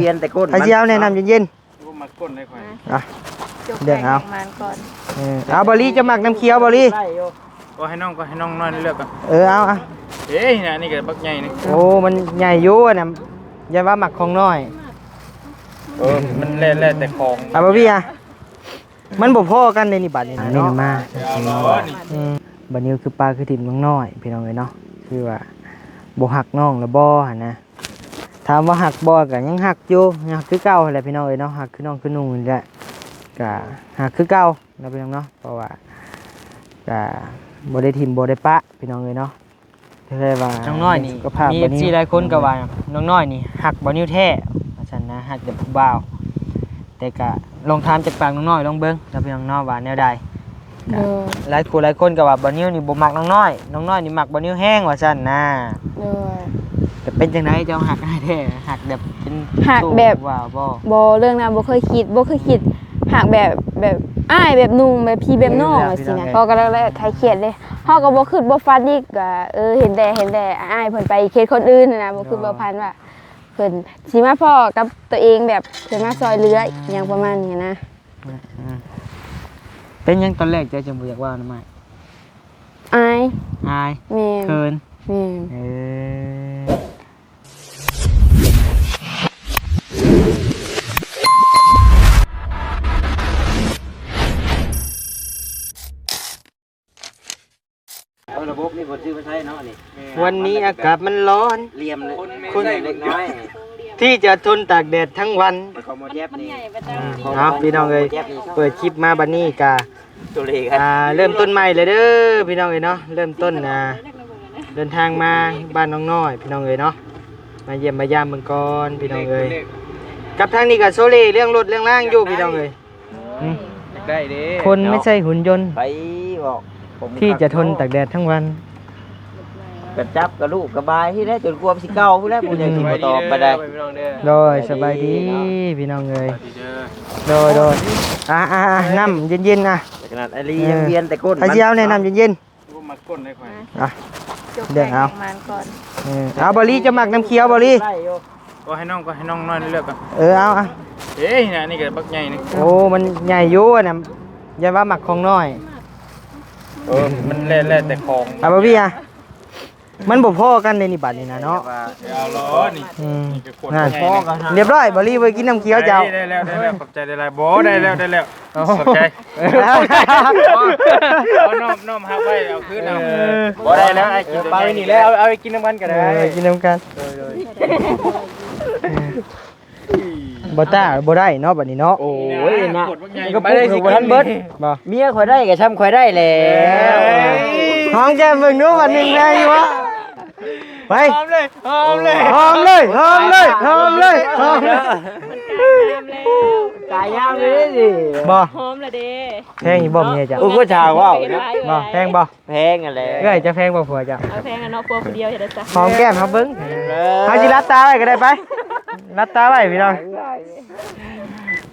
ປ່ຽນແຕ່ກົ້ນ ໃຜຊິເອົາແນະ ນ້ຳເຢັນໆ? ໂອ້ ມັກກົ້ນໄດ້ຂ້ອຍ ອ່ະ ຈົກ ເລືອກເອົາ ແປງມັນກ່ອນ ເອີ ເອົາ ບໍລີ ຈະມັກນ້ຳຂຽວ ບໍລີ? ໂອ້ ໃຫ້ນ້ອງ ກໍໃຫ້ນ້ອງນ້ອຍເລືອກກ່ອນ ເອີ ເອົາ ເອົາ ເອີຍ ອັນນີ້ກໍບັກໃຫຍ່ນີ້ ໂອ້ ມັນໃຫຍ່ຢູ່ ອັນນັ້ນ ຢ່າວ່າມັກຂອງນ້ອຍ ເອີ ມັນແລ້ວ ແລ້ວແຕ່ຂອງ ເອົາ ບໍລີ ອ່ະ ມັນບໍ່ພໍ້ກັນເດ້ນີ້ ບັດນີ້ນະເນາະ ມາ ອືມ ບານິວຄືປ້າຄືຖິ້ມນ້ອງນ້ອຍ ພີ່ນ້ອງເອີຍເນາະ ຄືວ່າບໍ່ຮັກນ້ອງລະບໍ່ຫັ້ນນະ ຖາມວ່າຮັກບໍ່ ກໍຍັງຮັກຢູ່ ຍັງຮັກຄືເກົ່າຫັ້ນແຫຼະ ພີ່ນ້ອງເອີຍເນາະ ຮັກຄືນ້ອງຄືນຸ່ງນີ້ແຫຼະ ກໍຮັກຄືເກົ່າເນາະ ພີ່ນ້ອງເນາະ ເພາະວ່າກໍບໍ່ໄດ້ຖິ້ມບໍ່ໄດ້ປະ ພີ່ນ້ອງເອີຍເນາະ ແຕ່ວ່ານ້ອງນ້ອຍນີ້ ມີເອັຟຊີຫຼາຍຄົນກໍວ່ານ້ອງນ້ອຍນີ້ຮັກບ່າວນິວແທ້ວ່າຊັ້ນນະ ຮັກແບບຜູ້ບ່າວ ແຕ່ກະລອງຖາມຈາກປາກນ້ອງນ້ອຍລອງເບິ່ງເນາະ ພີ່ນ້ອງເນາະ ວ່າແນວໃດ ໂດຍ ຫຼາຍຜູ້ຫຼາຍຄົນກໍວ່າບ່າວນິວນີ້ບໍ່ມັກນ້ອງນ້ອຍ ນ້ອງນ້ອຍນີ້ມັກບ່າວນິວແຮງວ່າຊັ້ນນະ ໂດຍ ແຕ່ເປັນຈັ່ງໃດເຈົ້າຮັກອ້າຍແທ້ ຮັກແບບເປັນ ຮັກແບບ ຜູ້ບ່າວບໍ່? ບໍ່ ເລື່ອງນັ້ນບໍ່ເຄີຍຄິດ ບໍ່ເຄີຍຄິດ ຮັກແບບ ແບບອ້າຍແບບໜຸ່ງ ແບບພີ່ແບບນ້ອງ ຈັ່ງຊີ້ນະ ເອີ ພີ່ນ້ອງເອີຍ ເຮົາກໍແລ້ວ ແລ້ວໄຄຄຽດເດ້ ເຮົາກໍບໍ່ຄິດບໍ່ຝັນອີກ ກໍ ເອີ ເຫັນແຕ່ ເຫັນແຕ່ອ້າຍເພິ່ນໄປເຂດຄົນອື່ນຫັ້ນນະ ບໍ່ຄິດບໍ່ຝັນວ່າເພິ່ນຊິມາພໍ້ກັບຕົວເອງ ແບບເພິ່ນມາຊ່ອຍເຫຼືອອີ່ຫຍັງປະມານນີ້ນະ ອືມ ເປັນຫຍັງຕອນແລກເຈົ້າຈຶ່ງບໍ່ຢາກເວົ້ານຳອ້າຍ? ອາຍ ອາຍ ແມ່ນ ເຂີນ ແມ່ນ ເອີ. ເອົາລະບົບນີ້ບໍ່ຊື້ມາໃຊ້ເນາະນີ້ ວັນນີ້ອາກາດມັນຮ້ອນ ລຽມເລີຍ ຄົນເລັກນ້ອຍ ທີ່ຈະທົນຕາກແດດທັງວັນ ມັນຂອງໝໍແຈັບນີ້ ເອົາ ພີ່ນ້ອງເອີຍ ເປີດຄລິບມາບັດນີ້ກະ ໂຕເລກ ອ່າ ເລີ່ມຕົ້ນໃໝ່ເລີຍເດີພີ່ນ້ອງເອີຍເນາະ ເລີ່ມຕົ້ນ ອ່າ ເດີນທາງມາບ້ານນ້ອງນ້ອຍພີ່ນ້ອງເອີຍເນາະ ມາຢ້ຽມມາຢາມເບິ່ງກ່ອນພີ່ນ້ອງເອີຍ ກັບທາງນີ້ກໍໂຊເລເລື່ອງລົດເລື່ອງລາງຢູ່ພີ່ນ້ອງເອີຍ ອືມ ຢາກໄດ້ເດ້ ຄົນໄມ່ໃຊ່ຫຸ່ນຍົນ ໄປບອກ ທີ່ຈະທົນຕາກແດດທັງວັນ ກະຈັບກະລູກກະບາຍທີ່ແລ້ວ ຈົນກວ່າມັນຊິເກົ່າພຸ້ນແຫຼະ ຜູ້ໃຫຍ່ຊິບໍ່ຕອບປານໃດ ໂດຍ ສະບາຍດີພີ່ນ້ອງເອີຍ ໂດຍ ໂດຍ ອ່າ ອ່າ ອ່າ ນ້ຳເຢັນໆ ອ່ະ ຂະໜາດອາລີຍັງວຽນແຕ່ກົ້ນ ໃຜຊິເອົາແນະ ນ້ຳເຢັນໆ? ໂອ້ ມັກກົ້ນໄດ້ຂ້ອຍ ອ່ະ ຈົກ ເລືອກເອົາ ແປງມັນກ່ອນ ເອີ ເອົາ ບໍລີ ຈະມັກນ້ຳຂຽວ ບໍລີ? ໂອ້ ໃຫ້ນ້ອງ ກໍໃຫ້ນ້ອງນ້ອຍເລືອກກ່ອນ ເອີ ເອົາ ອ່ະ ເອີຍ ອັນນີ້ກໍບັກໃຫຍ່ນີ້ ໂອ້ ມັນໃຫຍ່ຢູ່ ອັນນັ້ນ ຢ່າວ່າມັກຂອງນ້ອຍ ເອີ ມັນແລ້ວ ແລ້ວແຕ່ຂອງ ອ່ະ ບໍລີ ອ່ະ ມັນບໍ່ພໍ້ກັນເດ້ນີ້ ບັດນີ້ນະເນາະ ເອົາລະນີ້ ອືມ ນັ້ນ ພໍ້ກັນ ຮຽບຮ້ອຍ ບໍລີ ໄປກິນນ້ຳຂຽວເຈົ້າ ໄດ້ແລ້ວ ໄດ້ແລ້ວ ຂອບໃຈຫຼາຍໆ ບໍ່ ໄດ້ແລ້ວ ໄດ້ແລ້ວ ຂອບໃຈ ເອົາ ນ້ອມ ນ້ອມຮັບໄວ້ ເອົາຄືນເອົາ ເອີ ບໍ່ ໄດ້ແລ້ວ ໄອ້ກິນ ເອົາໄປນີ້ແລ້ວ ເອົາ ເອົາໄປກິນນຳກັນກໍໄດ້ ເອີ ກິນນຳກັນ ໂດຍ ໂດຍ ບໍ່ຕ້າ ບໍ່ໄດ້ເນາະ ບັດນີ້ເນາະ ໂອ້ຍນະ ກະປຸກບໍ່ທັນເບິດ ບໍ່ ເມຍຂ້ອຍໄດ້ກໍຊ່ຳຂ້ອຍໄດ້ແລ້ວ ຫອມແກ້ມເບິ່ງດູ ບັດນີ້ແມ່ນຢູ່ບໍ່ ໄປ ຫອມເລີຍ ຫອມເລີຍ ຫອມເລີຍ ຫອມເລີຍ ຫອມເລີຍ ກາຍງາມເລີຍ ກາຍງາມເລີຍ ບໍ່ ຫອມລະເດ້ ແພງຢູ່ບໍ່ເມຍເຈົ້າ ໂອ້ຍ ຜູ້ຊາຍເວົ້າ ບໍ່ ແພງບໍ່? ແພງຫັ້ນແຫຼະ ເອື້ອຍຈະແພງບໍ່ຜົວເຈົ້າ? ເອົາແພງຫັ້ນເນາະ ຜົວຜູ້ດຽວເຮັດໄດ້ຊະ ຫອມແກ້ມເຮົາເບິ່ງ ເອີ ເຮົາຊິຫຼັບຕາໄວ້ກໍໄດ້ໄປ ຫຼັບຕາໄວ້ພີ່ນ້ອງ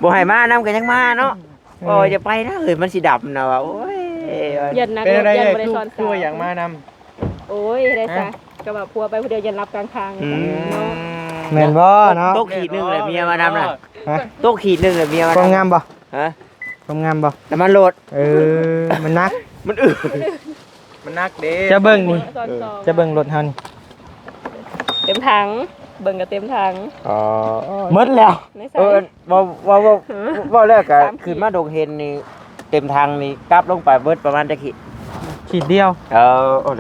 ບໍ່ໃຫ້ມານຳກໍຍັງມາເນາະ ອືມ ໂອ້ຍ ຢ່າໄປນະ ເອີຍ ມັນຊິດຳນະວ່າ ໂອ້ຍ ຢ້ານນັກ ເປັນຈັ່ງໃດ ຢ້ານບໍ່ໄດ້ສອນສາວ ຄືວ່າຢາກມານຳ ໂອ້ຍ ເຮັດໄດ້ຊະ ຮະ ກໍວ່າຜົວໄປຜູ້ດຽວຢ້ານຫຼັບກາງທາງ ອືມ ເນາະ ແມ່ນບໍ່ເນາະ ຕົກຂີດໜຶ່ງແຫຼະເມຍມານຳນະ ຮະ ຕົກຂີດໜຶ່ງແຫຼະເມຍມານຳ ຄວາມງາມບໍ່? ຮະ ຄວາມງາມບໍ່? ນ້ຳມັນລົດ ເອີ ມັນໜັກ ມັນອືດ ມັນໜັກເດ້ ເຈົ້າເບິ່ງນີ້ ເຈົ້າເບິ່ງລົດເຮົານີ້ ເຕັມຖັງ ເບິ່ງກໍເຕັມຖັງ ອໍ ໝົດແລ້ວ ໃນໃສ ເອີ ເວົ້າ ເວົ້າ ເວົ້າ ເວົ້າແລ້ວກໍ ສາມຂີດ ຂຶ້ນມາດົງເຫັນນີ້ ເຕັມຖັງນີ້ ກັບລົງໄປເບິດປະມານຈັກຂີດ? ຂີດດຽວ ເອີ ໂອ້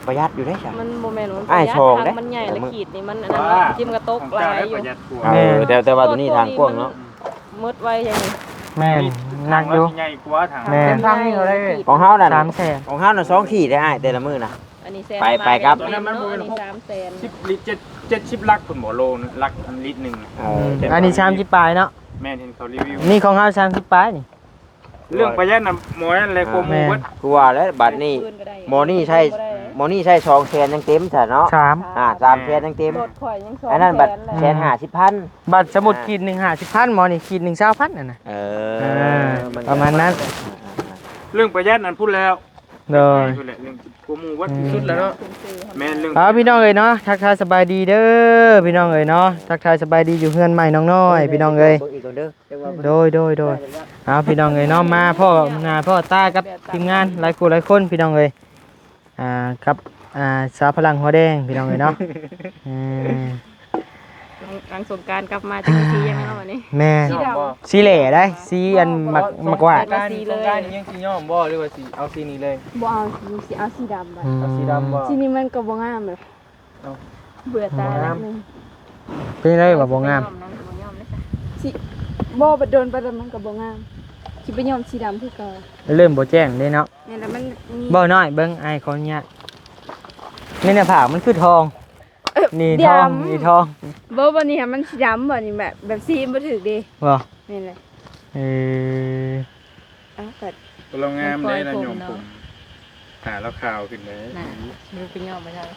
ປະຢັດຢູ່ເດ້ ມັນບໍ່ແມ່ນວ່າປະຢັດ ຖັງມັນໃຫຍ່ລະຂີດນີ້ມັນອັນນັ້ນເນາະ ຈິ້ມກະຕົກຫຼາຍຢູ່ ເອີ ແຕ່ ແຕ່ວ່າໂຕນີ້ຖັງກວ້າງເນາະ ໝົດໄວຈັ່ງນີ້ ແມ່ນ ໜັກຢູ່ ໃຫຍ່ກວ່າຖັງ ແມ່ນ ເຕັມຖັງນີ້ເທົ່າໃດ? ຂອງເຮົານັ້ນ ສາມແສນ ຂອງເຮົານັ້ນ ສອງຂີດໄດ້ອ້າຍ ແຕ່ລະມື້ນະ ອັນນີ້ແສນ ໄປ ໄປກັບ ປາຍ ອັນນັ້ນມັນບໍ່ແມ່ນຫົກສິບລິດ ເຈັດ ເຈັດສິບຫຼັກພຸ້ນບໍ່ ໂລນະ ຫຼັກອັນລິດໜຶ່ງນະ ເອີ ອັນນີ້ສາມສິບປາຍເນາະ ແມ່ນ ເຫັນເຂົາຣີວິວ ນີ້ຂອງເຮົາສາມສິບປາຍນີ້ ເລື່ອງປະຢັດນະ ໝໍນັ້ນແຫຼະ ອ່າ ກວ່າໝູ່ເບິດ ຄືວ່າແຫຼະ ບັດນີ້ ໝໍນີ້ໃຊ້ ໝໍນີ້ໃຊ້ສອງແສນຍັງເຕັມຊະເນາະ ສາມ ອ່າ ສາມແສນຍັງເຕັມ ລົດຂ້ອຍຍັງສອງແສນ ອັນນັ້ນບັດແສນຫ້າສິບພັນ ບັດສະໝຸດ ອ່າ ຂີດໜຶ່ງຫ້າສິບພັນ ໝໍນີ້ຂີດໜຶ່ງຊາວພັນ ອັນນະ ເອີ ອ່າ ປະມານນັ້ນ ເລື່ອງປະຢັດນັ້ນພຸ້ນແລ້ວ ໂດຍ ເລື່ອງກິນ ກວ່າໝູ່ເບິດ ອືມ ທີ່ສຸດແລ້ວເນາະ ແມ່ນເລື່ອງ ເອົາ ພີ່ນ້ອງເອີຍເນາະ ທັກທາຍສະບາຍດີເດີ ພີ່ນ້ອງເອີຍເນາະ ທັກທາຍສະບາຍດີຢູ່ເຮືອນໃໝ່ນ້ອງນ້ອຍ ພີ່ນ້ອງເອີຍ ເບິ່ງອີກກ່ອນເດີ ໂດຍ ໂດຍ ໂດຍ ເອົາ ພີ່ນ້ອງເອີຍເນາະ ມາພໍ້ໜ້າພໍ້ຕາກັບທີມງານຫຼາຍຄູ່ຫຼາຍຄົນ ພີ່ນ້ອງເອີຍ ອ່າ ກັບ ອ່າ ສາວພະລັງຫົວແດງ ພີ່ນ້ອງເອີຍເນາະ ເອີ ຫຼັງ ຫຼັງສົງການກັບມາ ຈະມີສີຫຍັງເນາະບັດນີ້ ແມ່ນ ສີດຳ ສີແຫຼໄດ໋ ສີອັນໝາກ ໝາກຫວາດ ສົງການນີ້ຍັງຊິຍ້ອມບໍ່ ຫຼືວ່າຊິເອົາສີນີ້ເລີຍ ບໍ່ເອົາ ຊິເອົາສີດຳບັດ ອືມ ເອົາສີດຳບໍ່ ສີນີ້ມັນກໍບໍ່ງາມເລີຍ ເອົ້າ ເບື່ອຕາຍແລ້ວ ບໍ່ງາມ ເປັນໄດວ່າບໍ່ງາມ ຊິ ບໍ່ ບັດດົນໄປແລ້ວມັນກໍບໍ່ງາມ ຊິໄປຍ້ອມສີດຳຄືເກົ່າ ເລີ່ມບໍ່ແຈ້ງເດ້ເນາະ ແມ່ນແລ້ວ ມັນມີ ເວົ້າໜ້ອຍເບິ່ງ ອ້າຍຂໍອະນຸຍາດ ໃນໜ້າຜາກມັນຄືທອງ ເອີ ນີ້ທອງ ດຳ ນີ້ທອງ ບໍ່ ບັດນີ້ມັນຊິດຳ ບັດນີ້ແບບ ແບບສີບໍ່ຖືກເດ້ ບໍ່ ແມ່ນແຫຼະ ເອີ ເອົ້າ ກໍ ລາວງາມເດ້ ລາວຍ້ອມຜົມ ໜ້າລາວຂາວຂຶ້ນເດ້ ໜ້າ ບໍ່ໄປຍ້ອມມາເຈົ້າ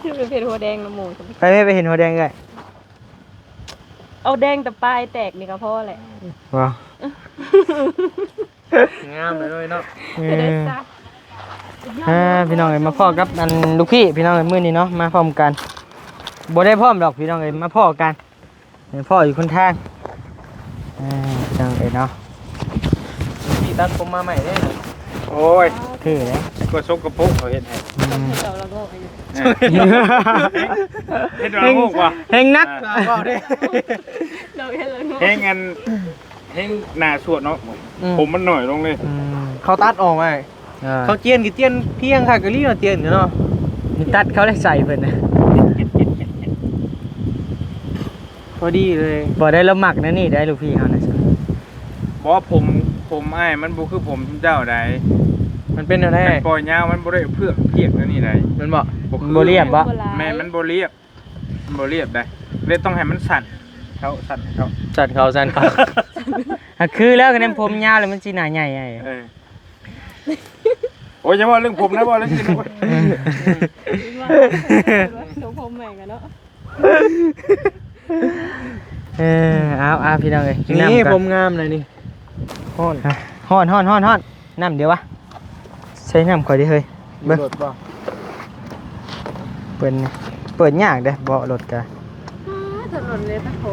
ຄືໄປເຮັດຫົວແດງນຳໝູ່ ໄປ ໄປເຮັດຫົວແດງເອື້ອຍ ເອົາແດງແຕ່ປາຍແຕກນີ້ກໍພໍແຫຼະ ບໍ່ ງາມເລີຍເນາະ ເອີ ເອີ ອ່າ ພີ່ນ້ອງເອີຍ ມາພໍ້ກັບອັນລູກພີ່ ພີ່ນ້ອງເອີຍ ມື້ນີ້ເນາະ ມາພ້ອມກັນ ບໍ່ໄດ້ພ້ອມດອກ ພີ່ນ້ອງເອີຍ ມາພໍ້ກັນ ພໍ້ຢູ່ຄົນທາງ ເອີ ພີ່ນ້ອງເອີຍເນາະ ພີ່ຕັດຜົມມາໃໝ່ເດ້ ໂອ້ຍ ຄືເດ້ ກໍສົກກະປົກເຂົາເຮັດໃຫ້ ອືມ ເຮັດລະໂງກບໍ່ ເຮັດລະໂງກບໍ່ ແຮງໜັກ ອ່າ ເວົ້າເດ້ ດອກເຮັດລະໂງກ ແຮງອັນ ແຮງໜ້າສວດເນາະ ອືມ ຜົມມັນໜ້ອຍລົງເລີຍ ອືມ ເຂົາຕັດອອກໄວ້ ອ່າ ເຂົາຈຽນກໍຈຽນພຽງຄັກອີ່ຫຼີເນາະ ຈຽນເນາະ ມີຕັດເຂົາໄດ້ໃສ່ເພິ່ນນະ ພໍດີເລີຍ ບໍ່ໄດ້ລະມັກແນວນີ້ໄດ໋ ລູກພີ່ເຮົານະ ບໍ່ ຜົມ ຜົມອ້າຍມັນບໍ່ຄືຜົມເຈົ້າໃດ ມັນເປັນແນວໃດ ມັນປ່ອຍຍາວ ມັນບໍ່ໄດ້ເຜືອກພຽກແນວນີ້ໃດ ແມ່ນບໍ່ ບໍ່ຄື ບໍ່ລຽບບໍ່ ແມ່ນ ມັນບໍ່ລຽບ ມັນບໍ່ລຽບໃດ ເລີຍຕ້ອງໃຫ້ມັນສັ້ນ ເຂົາສັ້ນ ເຂົາ ສັ້ນ ເຂົາ ສັ້ນເຂົາ ຫາກຄືແລ້ວ ຄັນແມ່ນຜົມຍາວແລ້ວມັນຊິໜ້າໃຫຍ່ ເອີ ໂອ້ຍ ຢ່າເວົ້າເລື່ອງຜົມນະ ເວົ້າເລື່ອງອື່ນນະ ຊົງຜົມໃໝ່ກັນເນາະ ເອີ ເອົາ ເອົາ ພີ່ນ້ອງເອີຍ ກິນນ້ຳ ນີ້ ກັນ ຜົມງາມເລີຍນີ້ ຮ້ອນ ຮ້ອນ ຮ້ອນ ຮ້ອນ ຮ້ອນ ນ້ຳດຽວວະ ໃສ່ນ້ຳຂ້ອຍເດ້ເຮີ້ຍ ເບິ່ງ ເປີດ ເປີດຍາກເດ້ ເບາະລົດກະ ອ່າ ຖະໜົນເລີຍປະໂທ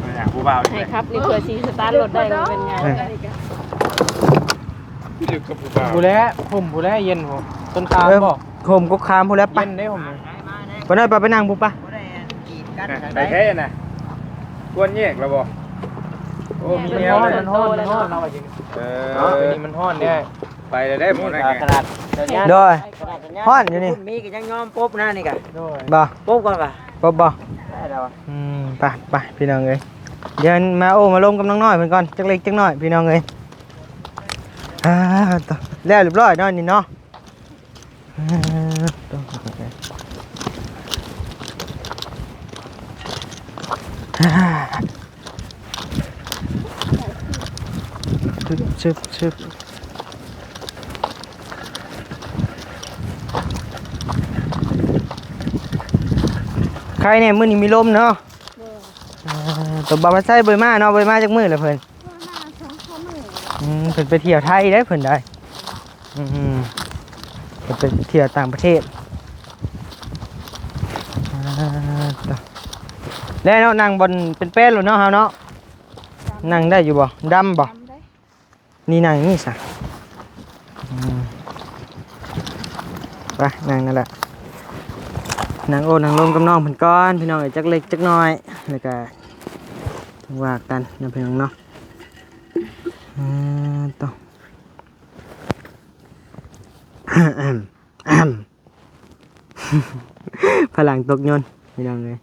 ໄປຫາຜູ້ບ່າວ ໃຫ້ຂັບນີ້ເພື່ອຊິສະຕາດລົດໄດ້ ບໍ່ແມ່ນງ່າຍ ເອີ ຜູ້ແລ ຜົມຜູ້ແລ ເຢັນພຸ້ນ ຕົ້ນຂາມ ເອີ ບໍ່ ຜົມກົກຂາມພຸ້ນແຫຼະ ໄປ ເຢັນເດ້ຜົມ ບໍ່ໄດ້ ໄປ ໄປນັ່ງພຸ້ນປະ ໄປແທ້ນະ ຄວນແຍກແລ້ວບໍ່ ໂອ້ ມີແນວ ມັນຮ້ອນ ມັນຮ້ອນ ມັນຮ້ອນ ເອີ ເນາະ ນີ້ມັນຮ້ອນແທ້ ໄປແລ້ວເດ້ ບໍ່ໄດ້ ຂະໜາດ ໂດຍ ຮ້ອນຢູ່ນີ້ ມີກໍຍັງຍອມປົບນະນີ້ກະ ໂດຍ ບໍ່ ປົບກ່ອນກະ ປົບບໍ່ ໄດ້ແລ້ວ ອືມ ໄປ ໄປ ພີ່ນ້ອງເອີຍ ດຽວມາໂອ້ມາລົມກັບນ້ອງນ້ອຍເພິ່ນກ່ອນ ຈັກເລັກຈັກນ້ອຍ ພີ່ນ້ອງເອີຍ ອ່າ ແລ້ວຮຽບຮ້ອຍເນາະ ນີ້ເນາະ ອ່າ ໂຕ ຊຶບ ຊຶບ ຊຶບ ໄຄແດ່ ມື້ນີ້ມີລົມເນາະ ໂດຍ ອ່າ ໂຕ ບ່າວພັດໄຊບໍ່ໄດ້ມາເນາະ ບໍ່ໄດ້ມາຈັກມື້ແລ້ວເພິ່ນ ອືມ ເພິ່ນໄປທ່ຽວໄທເດ້ເພິ່ນໄດ໋ ອືມ ເພິ່ນໄປທ່ຽວຕ່າງປະເທດ ອ່າ ໂຕ ແລ້ວເນາະ ນັ່ງບ່ອນເປັນແປ້ນໂລດເນາະ ເຮົາເນາະ ນັ່ງໄດ້ຢູ່ບໍ່? ດຳບໍ່? ດຳເດ້ ນີ້ນັ່ງນີ້ຊະ ອືມ ໄປ ນັ່ງນັ້ນແຫຼະ ນັ່ງໂອ້ນັ່ງລົມກັບນ້ອງເພິ່ນກ່ອນ ພີ່ນ້ອງເອີຍ ຈັກເລັກຈັກນ້ອຍ ແລ້ວກະວ່າກັນເນາະ ພີ່ນ້ອງເນາະ ອ່າ ໂຕ ພະລັງຕົກຍົນ ພີ່ນ້ອງເອີຍ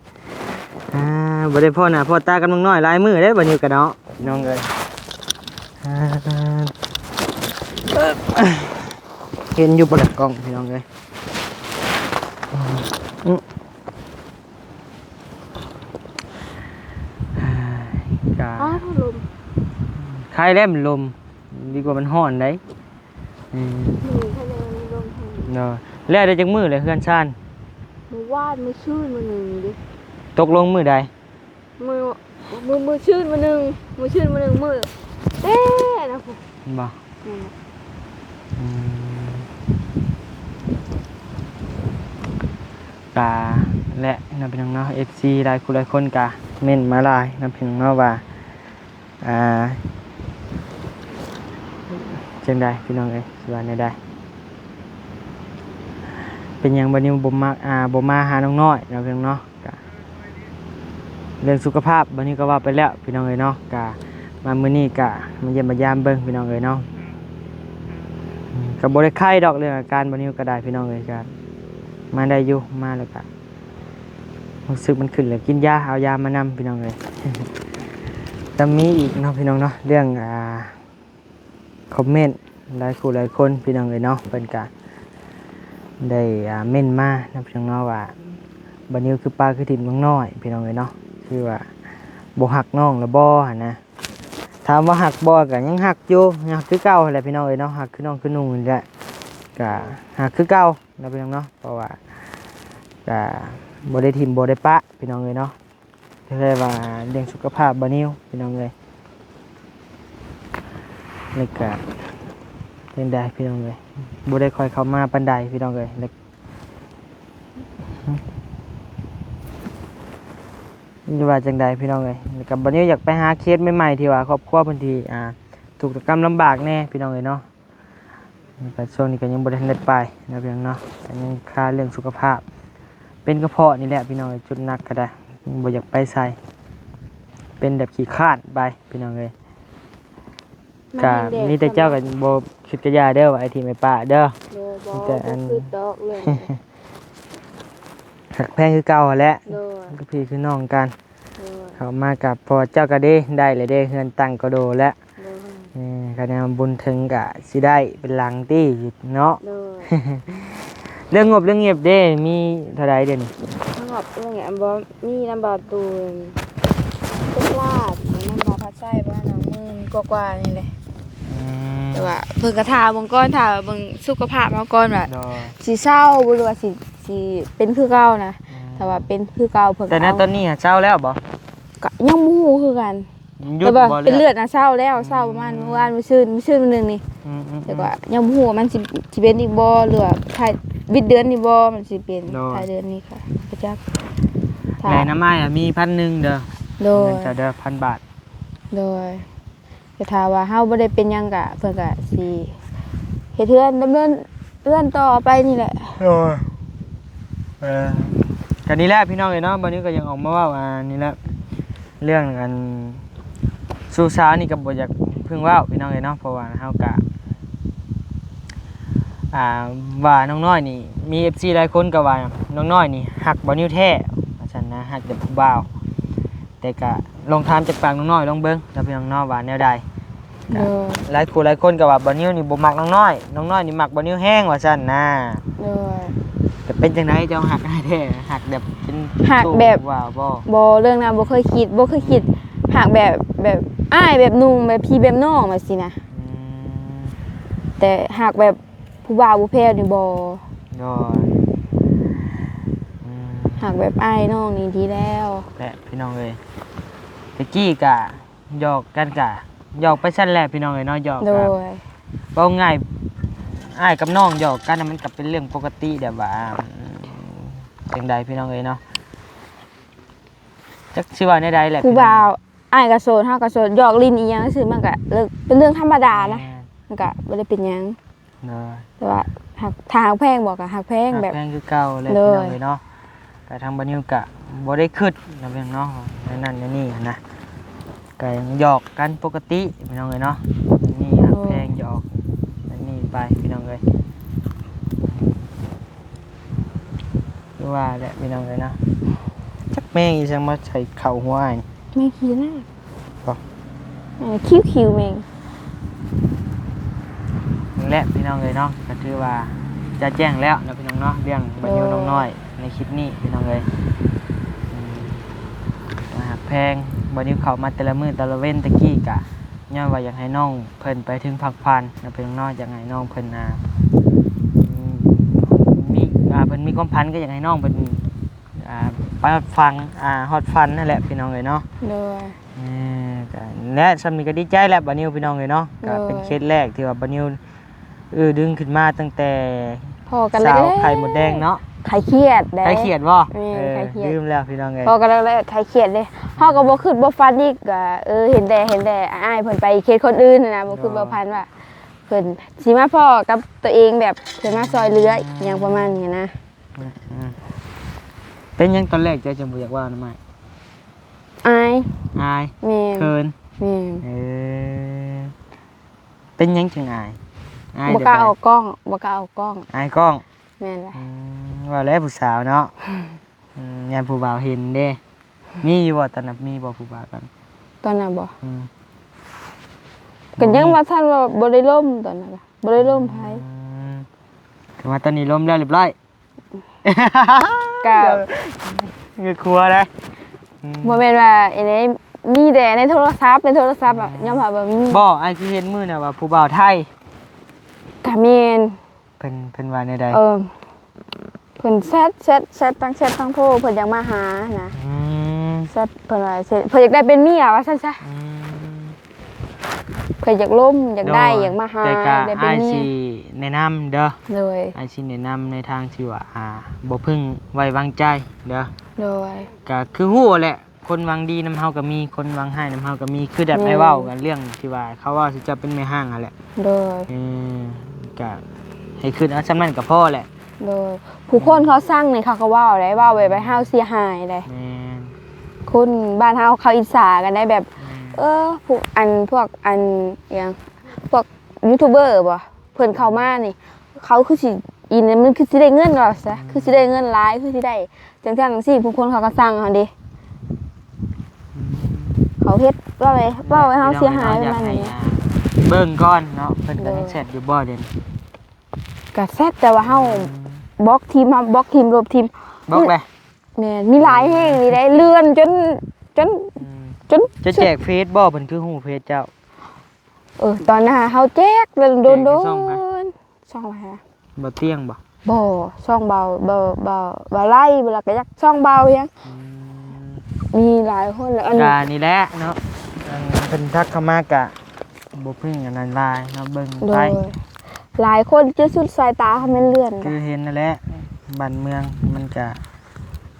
ອ່າ ບໍ່ໄດ້ພໍ້ໜ້າພໍ້ຕາກັບນ້ອງນ້ອຍຫຼາຍມື້ເດ້ ບັດນີ້ກະເນາະ ພີ່ນ້ອງເອີຍ ອ່າ ເຫັນຢູ່ບໍ່ລະກ້ອງ ພີ່ນ້ອງເອີຍ ອືມ ກະ ອ້າວ ລົມ ໄຄແລ້ວມັນລົມ ດີກວ່າມັນຮ້ອນໄດ໋ ອືມ ນີ້ ໄຄແລ້ວມັນລົມແຮງ ເນາະ ແລ້ວໄດ້ຈັກມື້ແລ້ວເຮືອນຊານ? ມື້ວານ ມື້ຊືນມື້ໜຶ່ງເດ້ ຕົກລົງມື້ໃດ? ມື້ ມື້ ມື້ຊືນມື້ໜຶ່ງ ມື້ຊືນມື້ໜຶ່ງ ມື້ແຕ່ນະ ບໍ່ ອືມ ກະ ແລະເນາະ ພີ່ນ້ອງເນາະ ເອັຟຊີຫຼາຍຜູ້ຫຼາຍຄົນກະເມັ້ນມາຫຼາຍເນາະ ພີ່ນ້ອງເນາະ ວ່າ ອ່າ ຈັ່ງໃດພີ່ນ້ອງເອີຍ ຊິວ່າແນວໃດ ເປັນຫຍັງບໍ່ນິວບໍ່ມາ ອ່າ ບໍ່ມາຫານ້ອງນ້ອຍເນາະ ພີ່ນ້ອງເນາະ ກະເລື່ອງສຸຂະພາບ ບາດນີ້ກໍເວົ້າໄປແລ້ວພີ່ນ້ອງເອີຍເນາະ ກະມາມື້ນີ້ກະມາຢ້ຽມມາຢາມເບິ່ງພີ່ນ້ອງເອີຍເນາະ ອືມ ກໍບໍ່ໄດ້ໄຄດອກເລື່ອງອາການ ບາດນີ້ກໍໄດ້ພີ່ນ້ອງເອີຍ ກະມາໄດ້ຢູ່ ມາແລ້ວກະ ຮູ້ສຶກມັນຂຶ້ນແລ້ວ ກິນຢາ ເອົາຢາມານຳພີ່ນ້ອງເອີຍ ແລ້ວມີອີກເນາະ ພີ່ນ້ອງເນາະ ເລື່ອງ ອ່າ ຄອມເມັນຫຼາຍຜູ້ຫຼາຍຄົນພີ່ນ້ອງເອີຍເນາະ ເພິ່ນກະໄດ້ ອ່າ ເມັ້ນມານຳພີ່ນ້ອງເນາະວ່າ ບາດນິວຄືປະຄືຖິ້ມນ້ອງນ້ອຍພີ່ນ້ອງເອີຍເນາະ ຄືວ່າບໍ່ຮັກນ້ອງລະບໍ່ຫັ້ນນະ ຖາມວ່າຮັກບໍ່ ກະຍັງຮັກຢູ່ ຍັງຮັກຄືເກົ່າຫັ້ນແຫຼະພີ່ນ້ອງເອີຍເນາະ ຮັກຄືນ້ອງຄືນຸ່ງຫັ້ນແຫຼະ ກະຮັກຄືເກົ່າເນາະພີ່ນ້ອງເນາະ ເພາະວ່າກະບໍ່ໄດ້ຖິ້ມບໍ່ໄດ້ປະພີ່ນ້ອງເອີຍເນາະ. ແຕ່ວ່າເລື່ອງສຸຂະພາບບ່າວນິວພີ່ນ້ອງເອີຍ ແລ້ວກະຈັ່ງໃດພີ່ນ້ອງເອີຍ ບໍ່ໄດ້ຄ່ອຍເຂົ້າມາປານໃດພີ່ນ້ອງເອີຍ ແລ້ວ ຫຼືວ່າຈັ່ງໃດພີ່ນ້ອງເອີຍ ແລ້ວກະບ່າວນິວຢາກໄປຫາເຂດໃໝ່ໆ ທີ່ວ່າຄອບຄົວເພິ່ນທີ່ ອ່າ ທຸກກຳລຳບາກແດ່ພີ່ນ້ອງເອີຍເນາະ. ແລ້ວກະຊ່ວງນີ້ກະຍັງບໍ່ໄດ້ທັນໄດ້ໄປເນາະພີ່ນ້ອງເນາະ ກະຍັງຄາເລື່ອງສຸຂະພາບ ເປັນກະເພາະນີ້ແຫຼະພີ່ນ້ອງເອີຍ ຈຸດໜັກກະໄດ້ ບໍ່ຢາກໄປໃສ ເປັນແບບຂີ້ຄ້ານໄປພີ່ນ້ອງເອີຍ ກະມີແຕ່ເຈົ້າກະບໍ່ຄິດກະຢ່າເດີ ວ່າໄອ້ທີ່ໄປປະເດີ ບໍ່ ບໍ່ ບໍ່ຄິດດອກເລື່ອງ ຮັກແພງຄືເກົ່າຫັ້ນແຫຼະ ໂດຍ ຄືພີ່ຄືນ້ອງກັນ ໂດຍ ເຂົ້າມາກະ ເພາະວ່າເຈົ້າກະເດ້ ໄດ້ແລ້ວເດ້ ເຮືອນຕັ້ງກະໂດແລ້ວ ໂດຍ ເອີ ຄັນແນວບຸນເຖິງກະຊິໄດ້ເປັນຫຼັງຕິເນາະ ໂດຍ ເລື່ອງງົບເລື່ອງຫຍັບເດ້ ມີເທົ່າໃດດຽວນີ້ ງົບເລື່ອງຫຍັງບໍ່ ມີນຳບ່າວຕູນ ເຈັດລ້ານ ນຳບ່າວພັດໄຊປະມານໜຶ່ງໝື່ນກວ່າໆນີ້ແຫຼະ ອືມ ແຕ່ວ່າເພິ່ນກະຖ້າເບິ່ງກ່ອນ ຖ້າເບິ່ງສຸຂະພາບເຮົາກ່ອນວ່າ ໂດຍ ຊິເຊົາບໍ່ ຫຼືວ່າຊິ ຊິເປັນຄືເກົ່ານະ ອືມ ຖ້າວ່າເປັນຄືເກົ່າເພິ່ນ ແຕ່ນະຕອນນີ້ຫາເຊົາແລ້ວບໍ່ ກະຍັງບໍ່ຮູ້ຄືກັນ ແຕ່ວ່າເປັນເລືອດນະເຊົາແລ້ວ ອືມ ເຊົາປະມານມື້ວານ ມື້ຊືນ ມື້ຊືນມື້ໜຶ່ງນີ້ ອືມໆໆ ແຕ່ວ່າຍັງບໍ່ຮູ້ວ່າມັນຊິ ຊິເປັນອີກບໍ່ ຫຼືວ່າທ້າຍ ບິດເດືອນນີ້ບໍ່ ມັນຊິເປັນ ໂດຍ ທ້າຍເດືອນນີ້ກະບໍ່ຈັກ ແລະນຳອ້າຍມີພັນໜຶ່ງເດີ ໂດຍ ເງິນເຈົ້າເດີ ພັນບາດ ໂດຍ ແຕ່ຖ້າວ່າເຮົາບໍ່ໄດ້ເປັນຫຍັງກະ ເພິ່ນກະຊິເຮັດເຮືອນ ດຳເນີນເຮືອນຕໍ່ໄປນີ້ແຫຼະ ໂດຍ ເອີ ກະນີ້ແຫຼະພີ່ນ້ອງເອີຍເນາະ ບາດນີ້ກະຢາກອອກມາເວົ້າ ອ່າ ນີ້ແຫຼະ ເລື່ອງອັນ ສູ່ສາວນີ້ກະບໍ່ຢາກເພິ່ງເວົ້າພີ່ນ້ອງເອີຍເນາະ ເພາະວ່າເຮົາກະ ອ່າ ວ່ານ້ອງນ້ອຍນີ້ ມີເອັຟຊີຫຼາຍຄົນກະວ່ານ້ອງນ້ອຍນີ້ຮັກບ່າວນິວແທ້ ວ່າຊັ້ນນະ ຮັກແຕ່ຜູ້ບ່າວ ແຕ່ກະລອງຖາມຈາກປາກນ້ອງນ້ອຍລອງເບິ່ງເນາະພີ່ນ້ອງເນາະ ວ່າແນວໃດ ໂດຍ ຫຼາຍຄູ່ຫຼາຍຄົນກະວ່າບ່າວນິວນີ້ບໍ່ມັກນ້ອງນ້ອຍ ນ້ອງນ້ອຍນີ້ມັກບ່າວນິວແຮງວ່າຊັ້ນນະ ໂດຍ ກະເປັນຈັ່ງໃດ ເຈົ້າຮັກອ້າຍແທ້ ຮັກແບບເປັນ ຮັກແບບ ບໍ່ ບໍ່ ເລື່ອງນັ້ນບໍ່ເຄີຍຄິດ ບໍ່ເຄີຍຄິດ ອືມ ຮັກແບບ ແບບອ້າຍແບບໜຸ່ງ ແບບພີ່ແບບນ້ອງແບບຊີ້ນະ ອືມ ແຕ່ຮັກແບບຜູ້ບ່າວຜູ້ແພ້ວນີ້ບໍ່ ໂດຍ ອືມ ຮັກແບບອ້າຍນ້ອງນີ້ດີແລ້ວ ແຫຼະພີ່ນ້ອງເອີຍ ແຕ່ກີ້ກະ ຫຍອກກັນກະ ຫຍອກໄປຊັ້ນແຫຼະພີ່ນ້ອງເອີຍເນາະ ຫຍອກ ໂດຍ ກະ ເວົ້າງ່າຍ ອ້າຍກັບນ້ອງຫຍອກກັນນະ ມັນກະເປັນເລື່ອງປົກກະຕິແບບວ່າ ຈັ່ງໃດພີ່ນ້ອງເອີຍເນາະ ຈັກຊິວ່າແນວໃດແຫຼະ ຜູ້ບ່າວ ພີ່ນ້ອງ ອ້າຍກະໂສດ ເຮົາກະໂສດ ຫຍອກຫຼິ້ນອີ່ຫຍັງຊື່ ມັນກະເປັນເລື່ອງທຳມະດານະ ແມ່ນ ມັນກະບໍ່ໄດ້ເປັນຫຍັງ ໂດຍ ແຕ່ວ່າ ຮັກ ຖ້າຮັກແພງບໍ່ ກະຮັກແພງ ແບບ ຮັກແພງຄືເກົ່າແຫຼະ ໂດຍ ພີ່ນ້ອງເອີຍເນາະ ກະທາງບ່າວນິວກະບໍ່ໄດ້ຄິດນະພີ່ນ້ອງເນາະ ແນວນັ້ນແນວນີ້ຫັ້ນນະ ກະຫຍອກກັນປົກກະຕິພີ່ນ້ອງເອີຍເນາະ ມີຮັກແພງ ໂດຍ ຫຍອກອັນນີ້ໄປພີ່ນ້ອງເອີຍ ຄືວ່າແຫຼະພີ່ນ້ອງເອີຍເນາະ ຈັກແມງອີ່ຫຍັງມາໃສ່ເຂົ້າຫົວອ້າຍ ແມງຂີ້ໜ້າ ບໍ່ ເອີ ຄິ້ວໆ ແມງ ແລະພີ່ນ້ອງເອີຍເນາະ ກະຖືວ່າຈະແຈ້ງແລ້ວເນາະພີ່ນ້ອງເນາະ ເລື່ອງບ່າວນິວ ໂດຍ ນ້ອງນ້ອຍໃນຄລິບນີ້ພີ່ນ້ອງເອີຍ ອືມ ວ່າຮັກແພງ ບ່າວນິວເຂົ້າມາແຕ່ລະມື້ແຕ່ລະເວັນ ແຕ່ກີ້ກະຍ້ອນວ່າຢາກໃຫ້ນ້ອງເພິ່ນໄປເຖິງຝັ່ງຝັນເນາະພີ່ນ້ອງເນາະ ຢາກໃຫ້ນ້ອງເພິ່ນ ອ່າ ມີ ອ່າ ເພິ່ນມີຄວາມຝັນ ກະຢາກໃຫ້ນ້ອງເພິ່ນ ອ່າ ໄປຮອດຝັ່ງ ອ່າ ຮອດຝັນຫັ້ນແຫຼະພີ່ນ້ອງເອີຍເນາະ ໂດຍ ເອີ ກະແຫຼະ ຊ່ຳນີ້ກະດີໃຈແລ້ວ ບ່າວນິວ ພີ່ນ້ອງເອີຍເນາະ. ກະເປັນເຄສແລກທີ່ວ່າບ່າວນິວ ເອີ ດຶງຂຶ້ນມາຕັ້ງແຕ່ ພໍ້ກັນ ສາວ ແລກໆ ໄຂ່ມົດແດງເນາະ. ໄຂ່ຂຽດເດ້. ໄຂ່ຂຽດບໍ່? ແມ່ນ ເອີ ໄຂ່ຂຽດ ລືມແລ້ວພີ່ນ້ອງເອີຍ. ພໍ້ກັນແລກໆ ໄຂ່ຂຽດເດ້. ເຮົາກໍບໍ່ຄິດບໍ່ຝັນອີກ ກໍ ເອີ ເຫັນແຕ່ ເຫັນແຕ່ອ້າຍເພິ່ນໄປເຂດຄົນອື່ນຫັ້ນນະ ບໍ່ຄິດບໍ່ຝັນວ່າເພິ່ນຊິມາພໍ້ກັບຕົວເອງ ແບບເພິ່ນມາຊ່ອຍເຫຼືອ ອືມ ອີ່ຫຍັງປະມານນີ້ນະ. ອືມ ເປັນຫຍັງຕອນແລກເຈົ້າຈຶ່ງບໍ່ຢາກເວົ້ານຳອ້າຍ? ອາຍ. ອາຍ? ແມ່ນ. ເຂີນ? ແມ່ນ. ເອີ ເປັນຫຍັງຈຶ່ງອາຍ? ອາຍ ບໍ່ກ້າເອົາກ້ອງ ບໍ່ກ້າເອົາກ້ອງ. ອາຍກ້ອງ? ແມ່ນແຫຼະ. ອືມ ວ່າແລ້ວຜູ້ສາວເນາະ. ອືມ ຢ້ານຜູ້ບ່າວເຫັນເດ້. ມີຢູ່ບໍ່ຕອນນັ້ນ? ມີບໍ່ຜູ້ບ່າວຕອນ ຕອນນັ້ນບໍ່? ອືມ ກໍຍັງວ່າ ບໍ່ມີ ທັນວ່າ ບໍ່ໄດ້ລົມຕອນນັ້ນນະ ບໍ່ໄດ້ລົມໃຜ. ອືມ ແຕ່ວ່າຕອນນີ້ລົມແລ້ວຮຽບຮ້ອຍ. ກະເງືອກຫົວໄດ໋. ອືມ ບໍ່ແມ່ນວ່າອັນໃດ ມີແຕ່ໃນໂທລະສັບ ໃນໂທລະສັບອະ. ອືມ ຍອມຮັບວ່າມີ. ບໍ່ ອ້າຍຄືເຫັນມື້ນັ້ນວ່າຜູ້ບ່າວໄທ. ກະແມ່ນ. ເພິ່ນ ເພິ່ນວ່າແນວໃດ? ເອີ ເພິ່ນແຊັດ ແຊັດ ແຊັດທັງແຊັດທັງໂທ ເພິ່ນຢາກມາຫານະ. ອືມ ແຊັດ ເພິ່ນວ່າ ເພິ່ນຢາກໄດ້ເປັນເມຍວ່າຊັ້ນຊະ. ອືມ ເພິ່ນຢາກລົມ ຢາກໄດ້ ໂດຍ ຢາກມາຫາ ແຕ່ກະ ຢາກໄດ້ເປັນເມຍ ອ້າຍຊິແນະນຳເດີ. ໂດຍ ອ້າຍຊິແນະນຳໃນທາງທີ່ວ່າ ອ່າ ບໍ່ເພິ່ງໄວ້ວາງໃຈເດີ. ໂດຍ ກະຄືຮູ້ແຫຼະ ຄົນຫວັງດີນຳເຮົາກໍມີ ຄົນຫວັງຮ້າຍນຳເຮົາກໍມີ ຄືແບບ ແມ່ນ ອ້າຍເວົ້າກັນເລື່ອງທີ່ວ່າເຂົາເວົ້າຊິເຈົ້າເປັນແມ່ຮ້າງຫັ້ນແຫຼະ. ໂດຍ ເອີ ກະໃຫ້ຄິດເອົາສ່ຳນັ້ນກໍພໍແຫຼະ. ໂດຍ ຜູ້ຄົນເຂົາຊັງນີ້ເຂົາກໍເວົ້າໄດ໋ ເວົ້າແບບໃຫ້ເຮົາເສຍຫາຍໄດ໋. ແມ່ນ ຄົນບ້ານເຮົາເຂົາອິດສາກັນໄດ໋ ແບບ ແມ່ນ ເອີ ພວກ ອັນ ພວກ ອັນ ຫຍັງ ພວກຢູທູບເບີບໍ່ ເພິ່ນເຂົ້າມານີ້ ເຂົາຄືຊິ ອີນີ້ມັນຄືຊິໄດ້ເງິນວ່າຊະ ອືມ ຄືຊິໄດ້ເງິນຫຼາຍ ຄືຊິໄດ້ຈັ່ງຊັ້ນຈັ່ງຊີ້ ຜູ້ຄົນເຂົາກໍຊັງເຮົາເດ້. ອືມ ເຂົາເຮັດ ເວົ້າໃຫ້ ເວົ້າໃຫ້ເຮົາເສຍຫາຍປະມານນີ້. ເບິ່ງກ່ອນເນາະ ເພິ່ນກໍຍັງແຊັດຢູ່ບໍ່ດຽວນີ້? ກໍແຊັດ ແຕ່ວ່າເຮົາ ອືມ ບລັອກຖິ້ມ ເຮົາບລັອກຖິ້ມ ລົບຖິ້ມ. ບລັອກແລ້ວ? ແມ່ນ ມີຫຼາຍແຮງນີ້ໄດ໋ ເລື່ອນຈົນ ຈົນ ອືມ ຈົນ ຈະແຈກເຟສບໍ່? ເພິ່ນຄືຮູ້ເຟສເຈົ້າ? ເອີ ຕອນນັ້ນເຮົາແຈກໂດນໆ ແຈກໃນຊ່ອງໃຜ? ຊ່ອງໃຜ? ບ່າວຕຽງບໍ່? ບໍ່ ຊ່ອງບ່າວ ບ່າວ ບ່າວ ບ່າວໄລ ແລ້ວກໍຈັກຊ່ອງບ່າວຫຍັງ. ອືມ ມີຫຼາຍຄົນແລ້ວ ອັນ ກະນີ້ແຫຼະເນາະ ອັນເພິ່ນທັກເຂົ້າມາກະບໍ່ເພິ່ງອັນນັ້ນຫຼາຍເນາະ ເບິ່ງໄປ. ໂດຍ ຫຼາຍຄົນຈົນສຸດສາຍຕາ ຄອມເມັນເລື່ອນ ຄືເຫັນນັ້ນແຫຼະ ບ້ານເມືອງມັນກະ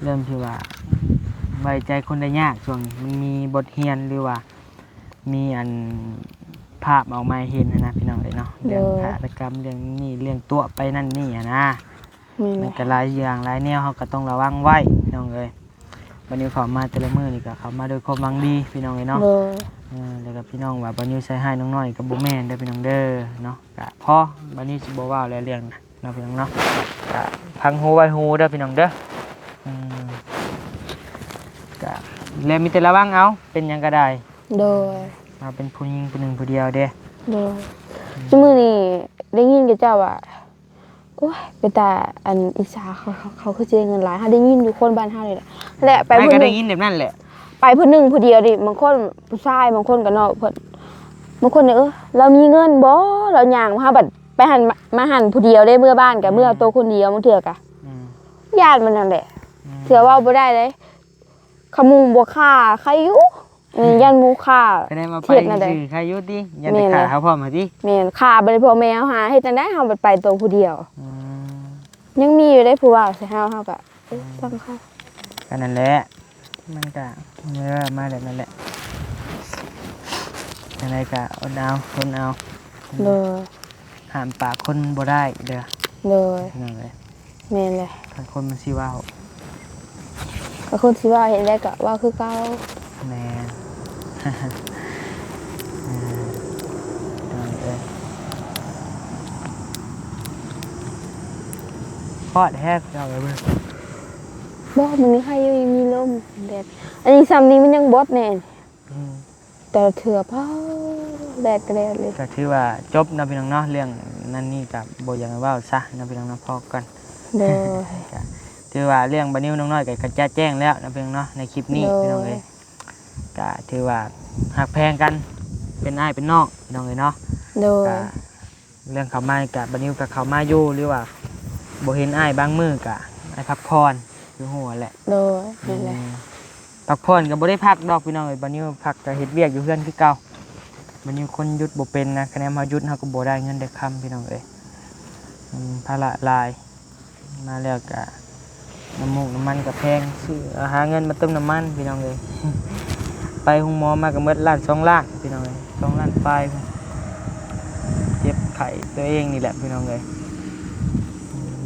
ເລີ່ມທີ່ວ່າໄວ້ໃຈຄົນໄດ້ຍາກ ຊ່ວງນີ້ມັນມີບົດຮຽນ ຫຼືວ່າ ມີອັນພາບອອກມາໃຫ້ເຫັນຫັ້ນນະ ພີ່ນ້ອງເອີຍເນາະ. ເລື່ອງ ໂດຍ ຄາດຕະກຳ ເລື່ອງນີ້ ເລື່ອງຕົວະໄປນັ້ນນີ້ຫັ້ນນະ. ແມ່ນແຫຼະ ມັນກໍຫຼາຍຢ່າງຫຼາຍແນວ ເຮົາກໍຕ້ອງລະວັງໄວ້ ພີ່ນ້ອງເອີຍ. ບັດນີ້ເຂົ້າມາແຕ່ລະມື້ນີ້ກໍເຂົ້າມາດ້ວຍຄວາມຫວັງດີ ພີ່ນ້ອງເອີຍເນາະ. ໂດຍ ເອີ ແລ້ວກໍພີ່ນ້ອງວ່າບ່າວນິວໃສ່ຮ້າຍນ້ອງນ້ອຍ ກໍບໍ່ແມ່ນເດີ ພີ່ນ້ອງເດີເນາະ. ກໍພໍ ບ່າວນິວຊິບໍ່ເວົ້າແລ້ວເລື່ອງນະ ເນາະ ພີ່ນ້ອງເນາະ. ກໍຟັງຫູໄວ້ຫູເດີ ພີ່ນ້ອງເດີ. ອືມ ກໍ ແລະ ມີແຕ່ລະວັງເອົາ ເປັນຫຍັງກໍໄດ້. ໂດຍ ເຮົາເປັນຜູ້ຍິງຜູ້ໜຶ່ງຜູ້ດຽວເດ້. ໂດຍ ອືມ ຊຸມື້ນີ້ໄດ້ຍິນເຂົາເຈົ້າວ່າ ໂອ້ຍ ເປັນຕາ ອັນ ອິດສາເຂົາ ເຂົາ ເຂົາຄືຊິໄດ້ເງິນຫຼາຍ. ເຮົາໄດ້ຍິນຢູ່ຄົນບ້ານເຮົານີ້ແຫຼະ ແລະ ໄປຜູ້ໜຶ່ງ ໄປຜູ້ໜຶ່ງຜູ້ດຽວນີ້ ບາງຄົນຜູ້ຊາຍ ບາງຄົນກໍເນາະ ເພິ່ນ ບາງຄົນນີ້ ເອີ ລາວມີເງິນບໍ່ ລາວຍ່າງມາ ເຮົາບັດໄປຫັ້ນ ມາຫັ້ນຜູ້ດຽວເດ້ ເມືອບ້ານກໍເມືອໂຕຄົນດຽວ ບາງເທື່ອກໍ ອືມ ຢ້ານມັນຫັ້ນແຫຼະ. ອືມ ເທື່ອເວົ້າບໍ່ໄດ້ເດ້ ຄັນໝູ່ບໍ່ຂ້າໃຄຢູ່. ອືມ ຢ້ານໝູ່ຂ້າ ຄະແນນວ່າໄປຊື່ໆ ໃຄຢູ່ຕິ ຢ້ານແຕ່ຂ້າເຮົາພ້ອມຫັ້ນຕິ. ແມ່ນ ຂ້າບັດນີ້ພໍ່ແມ່ເຮົາຫາເຮັດຈັ່ງໃດ ເຮົາບັດໄປໂຕຜູ້ດຽວ. ອືມ ຍັງມີຢູ່ເດ້ຜູ້ເວົ້າໃສ່ເຮົາ ເຮົາກະ ເອີ ອືມ ຊ່າງເຂົາ. ກໍນັ້ນແຫຼະ ມັນກະ ເອີ ມາແບບນັ້ນແຫຼະ ຈັ່ງໃດກະອົດເອົາ ທົນເອົາ. ໂດຍ ຫ້າມປາກຄົນບໍ່ໄດ້ເດີ. ໂດຍ ພີ່ນ້ອງເອີຍ. ແມ່ນແຫຼະ ຄັນຄົນມັນຊິເວົ້າ ຄັນຄົນຊິເວົ້າເຮັດໃດກໍເວົ້າຄືເກົ່າ. ແມ່ນ ເອີ ພີ່ນ້ອງເອີຍ ຮອດແຮງພີ່ນ້ອງເອີຍ. ບໍ່ ມື້ນີ້ໃຄຢູ່ ມີລົມແດດ ອັນນີ້ຊ່ຳນີ້ມັນຍັງບອດແນ່. ອືມ ແຕ່ລະເທື່ອ ປ້າ ແດດກໍແດດເລີຍ. ກໍຖືວ່າຈົບເນາະ ພີ່ນ້ອງເນາະ ເລື່ອງນັ້ນນີ້ກໍບໍ່ຢາກໃຫ້ເວົ້າຊະເນາະ ພີ່ນ້ອງເນາະ ພໍກ່ອນ. ໂດຍ ກໍຖືວ່າເລື່ອງບ່າວນິວນ້ອງນ້ອຍກໍກະຈະແຈ້ງແລ້ວເນາະ ພີ່ນ້ອງເນາະ ໃນຄລິບນີ້. ໂດຍ ພີ່ນ້ອງເອີຍ ກໍຖືວ່າຮັກແພງກັນ ເປັນອ້າຍເປັນນ້ອງ ພີ່ນ້ອງເອີຍເນາະ. ໂດຍ ກໍ ເລື່ອງເຂົ້າມາກະ ບ່າວນິວກະເຂົ້າມາຢູ່ ຫຼືວ່າບໍ່ເຫັນອ້າຍບາງມື້ກະ ອ້າຍພັກຜ່ອນ ຄືຮູ້ຫັ້ນແຫຼະ. ໂດຍ ແມ່ນແຫຼະ ອືມ ພັກຜ່ອນກໍບໍ່ໄດ້ພັກດອກພີ່ນ້ອງເອີຍ, ບ່າວນິວພັກກໍເຮັດວຽກຢູ່ເຮືອນຄືເກົ່າ. ບ່າວນິວຄົນຢຸດບໍ່ເປັນນະ, ຄະແນນເຮົາຢຸດເຮົາກໍບໍ່ໄດ້ເງິນໄດ້ຄຳພີ່ນ້ອງເອີຍ. ອືມ ພາລະຫຼາຍ, ມາແລ້ວກໍນ້ຳມູກນ້ຳມັນກໍແພງ, ຊື້ ຫາເງິນມາເຕີມນ້ຳມັນພີ່ນ້ອງເອີຍ. ໄປໂຮງໝໍມາກໍໝົດລ້ານສອງລ້ານພີ່ນ້ອງເອີຍ, ສອງລ້ານປາຍພຸ້ນ. ເຈັບໄຂ້ຕົວເອງນີ້ແຫຼະພີ່ນ້ອງເອີຍ,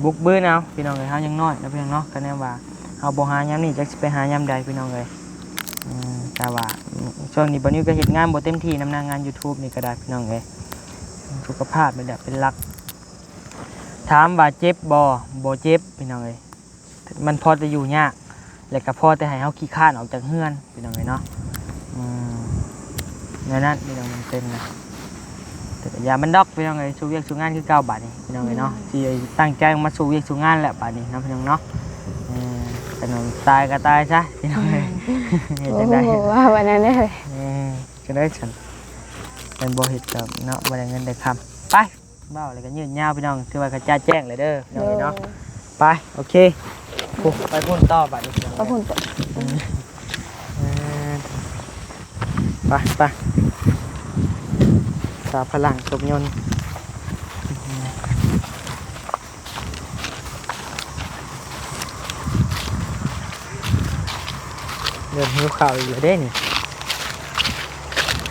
ບຸກບືນເອົາພີ່ນ້ອງເອີຍ. ເຮົາຍັງນ້ອຍເນາະພີ່ນ້ອງເນາະ, ຄະແນນວ່າ ເຮົາບໍ່ຫາຍາມນີ້ ຈັກຊິໄປຫາຍາມໃດພີ່ນ້ອງເອີຍ. ອືມ ແຕ່ວ່າຊ່ວງນີ້ບ່າວນິວກໍເຮັດງານບໍ່ເຕັມທີ່ນຳນະ, ງານ YouTube ນີ້ກໍໄດ້ພີ່ນ້ອງເອີຍ. ສຸຂະພາບນີ້ແຫຼະເປັນຫຼັກ. ຖາມວ່າເຈັບບໍ່? ບໍ່ເຈັບພີ່ນ້ອງເອີຍ, ມັນພໍແຕ່ຢູ່ຍາກ ແລະກໍພໍແຕ່ໃຫ້ເຮົາຂີ້ຄ້ານອອກຈາກເຮືອນພີ່ນ້ອງເອີຍເນາະ. ອືມ ແນວນັ້ນພີ່ນ້ອງ, ມັນເປັນນະ. ແຕ່ກໍຢ່າມັນດອກພີ່ນ້ອງເອີຍ, ສູ້ວຽກສູ້ງານຄືເກົ່າບາດນີ້ພີ່ນ້ອງເອີຍເນາະ. ອືມ ຊິຕັ້ງໃຈມາສູ້ວຽກສູ້ງານແຫຼະບາດນີ້ເນາະພີ່ນ້ອງເນາະ. ເອີ ຄັນວ່າຕາຍກໍຕາຍຊະພີ່ນ້ອງເອີຍ. ອືມ ເຮັດຈັ່ງໃດ? ໂອ້ໂຫ ວ່າປານນັ້ນເດ້. ເອີ ຈັ່ງໃດຊັ້ນ? ແມ່ນບໍ່ເຮັດກໍເນາະ, ບໍ່ໄດ້ເງິນໄດ້ຄຳ. ໄປ ເວົ້າແລ້ວກໍຍືດຍາວພີ່ນ້ອງ, ຖືວ່າກະຈາແຈ້ງແລ້ວເດີພີ່ນ້ອງເອີຍເນາະ. ໂດຍ ໄປ ໂອເຄ. ໂອ້ ໄປພຸ້ນຕໍ່ບາດນີ້ ໄປພຸ້ນຕໍ່. ອືມ ເອີ ໄປ ໄປ ສາວພະລັງສົບຍົນ. ເລີ່ມຫິວເຂົ້າອີກແລ້ວເດ້ນີ້.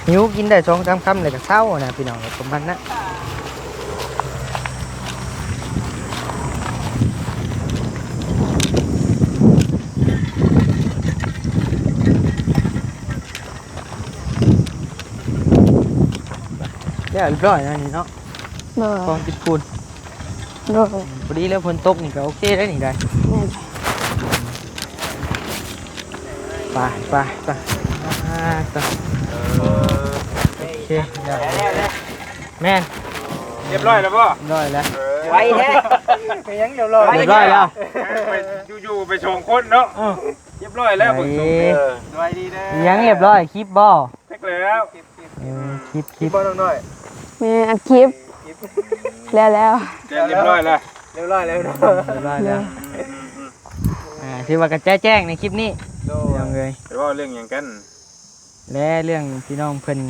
ຫິວກິນໄດ້ສອງສາມຄຳແລ້ວກໍເຊົານະພີ່ນ້ອງ, ປະມານນັ້ນ. ແລ້ວຮຽບຮ້ອຍແລ້ວນີ້ເນາະ. ໂດຍ ຄອງກິນຝຸ່ນ. ໂດຍ ພໍດີແລ້ວ, ຝົນຕົກນີ້ກໍໂອເຄໄດ໋ນີ້ໄດ໋. ແມ່ນ ໄປ ໄປ ໄປ ໄປ. ໂອເຄ ແມ່ນ ຮຽບຮ້ອຍແລ້ວບໍ່? ຮຽບຮ້ອຍແລ້ວ. ໄວແທ້ ເປັນຫຍັງຮຽບຮ້ອຍ? ຮຽບຮ້ອຍແລ້ວ. ໄປຢູ່ໆໄປສອງຄົນເນາະ. ຮຽບຮ້ອຍແລ້ວ. ເບິ່ງຊົງ ສະບາຍດີເດີ. ຫຍັງຮຽບຮ້ອຍ? ຄລິບບໍ່? ຈັກແລ້ວ. ເອີ ຄລິບ ຄລິບ ຄລິບບໍ່ນ້ອງນ້ອຍ? ແມ່ນ ອັດຄລິບ ຄລິບ ແລ້ວ ແລ້ວ ແລ້ວຮຽບຮ້ອຍແລ້ວ. ຮຽບຮ້ອຍແລ້ວເນາະ. ຮຽບຮ້ອຍແລ້ວ. ໂດຍ ອືມໆ ອ່າ ຖືວ່າກະຈາແຈ້ງໃນຄລິບນີ້. ໂດຍ ພີ່ນ້ອງເອີຍ. ໄປເວົ້າເລື່ອງຫຍັງກັນ? ແລະເລື່ອງພີ່ນ້ອງເພິ່ນ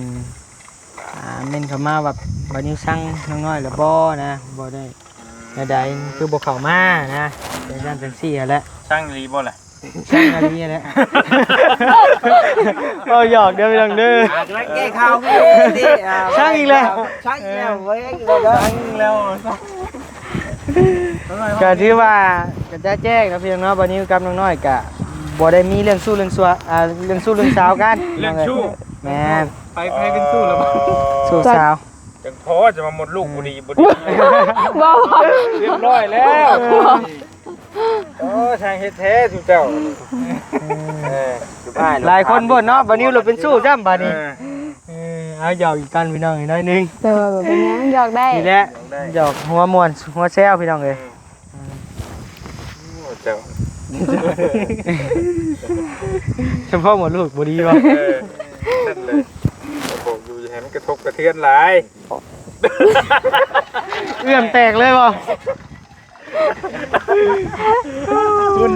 ອ່າ ເມັ້ນເຂົ້າມາວ່າ ບ່າວນິວສັ່ງນ້ອງນ້ອຍແລ້ວບໍ່ນະ, ບໍ່ໄດ້ ແນວໃດ ຄືບໍ່ເຂົ້າມານະ, ຈັ່ງຊັ້ນຈັ່ງຊີ້ຫັ້ນແຫຼະ. ສັ່ງອີ່ຫຼີບໍ່ລະ? ຊ່າງອັນນີ້ແຫຼະ ເວົ້າຫຍອກເດີພີ່ນ້ອງເດີ. ອ່າ ກຳລັງແກ້ຂ່າວຢູ່ເດ້. ອ່າ ຊ່າງອີກແລ້ວ ຊ່າງອີກແລ້ວເວີ້ຍ ຊ່າງອີກແລ້ວ. ກໍຖືວ່າກະຈະແຈ້ງເນາະພີ່ນ້ອງເນາະ, ບ່າວນິວກັບນ້ອງນ້ອຍກະບໍ່ໄດ້ມີເລື່ອງຊູ້ເລື່ອງຊວ- ອ່າ ເລື່ອງຊູ້ເລື່ອງສາວກັນ. ເລື່ອງຊູ້. ແມ່ນ. ໃຜ ໃຜເປັນຊູ້ລະບໍ່? ຊູ້ສາວ. ຈັ່ງພໍຈະມາໝົດລູກ ອືມ ບໍ່ດີ ບໍ່ດີ. ບໍ່ ຮຽບຮ້ອຍແລ້ວ. ໂອ້ ຊ່າງເຮັດແທ້ສູ່ເຈົ້າ. ເອີ ຫຼາຍຄົນບ່ນເນາະ, ບ່າວນິວລະເປັນຊູ້ຊ້ຳບາດນີ້. ເອີ ເອີ ເອົາຫຍອກກັນພີ່ນ້ອງອີກໜ້ອຍໜຶ່ງ. ແຕ່ວ່າບໍ່ເປັນຫຍັງ ຫຍອກໄດ້. ນີ້ແຫຼະ ຫຍອກໄດ້ ຫຍອກຫົວມ່ວນຫົວແຊວພີ່ນ້ອງເອີຍ. ອືມ ໂອ້ ເຈົ້າ ສະເພາະໝົດລູກບໍ່ດີບໍ່? ເອີ ນັ້ນເລີຍ ບອກຢູ່ຢ່າໃຫ້ມັນກະທົບກະເທືອນຫຼາຍ. ເອື້ອມແຕກເລີຍບໍ່? ຄຸນ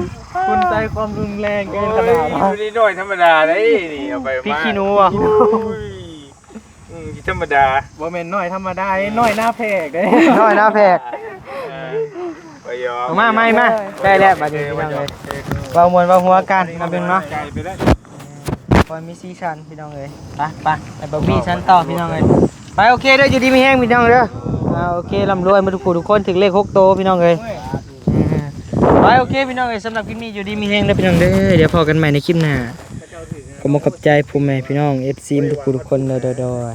ຄຸນໃຊ້ຄວາມຮຸນແຮງເກີນຂະໜາດ. ໂອ້ຍ ຢູ່ນີ້ໜ້ອຍທຳມະດາເດ້ນີ້ ເອົາໄປມາ ພິກຂີ້ໜູບໍ່? ໂອ້ຍ ອືມ ທຳມະດາ ບໍ່ແມ່ນໜ້ອຍທຳມະດາເດ້ ອືມ ໜ້ອຍໜ້າແພກເດ້ ໜ້ອຍໜ້າແພກ. ເອີ ໄປຢອກ ເອົາມາໃໝ່ມາ ເອີ ໄດ້ແລ້ວບາດນີ້ພີ່ນ້ອງເອີຍ. ເວົ້າມ່ວນເວົ້າຫົວກັນເນາະພີ່ນ້ອງເນາະ. ໄກໄປແລ້ວ ອືມ ພໍມີສີສັນພີ່ນ້ອງເອີຍ. ໄປ ໄປ ໄປບັກບີສັນຕໍ່ພີ່ນ້ອງເອີຍ. ໄປ ໂອເຄເດີ ຢູ່ດີມີແຮງພີ່ນ້ອງເດີ. ອ່າ ໂອເຄ ລ່ຳລວຍໝົດທຸກຜູ້ທຸກຄົນ ຖືກເລກຫົກໂຕພີ່ນ້ອງເອີຍ. ໄປ ໂອເຄພີ່ນ້ອງເອີຍ ສຳລັບຄລິບນີ້ຢູ່ດີມີແຮງເດີພີ່ນ້ອງເດີ. ດຽວພໍ້ກັນໃໝ່ໃນຄລິບໜ້າ. ຂໍຂອບໃຈພໍ່ແມ່ພີ່ນ້ອງ ເອັຟຊີ ທຸກຜູ້ທຸກຄົນເດີ ໂດຍ ໂດຍ.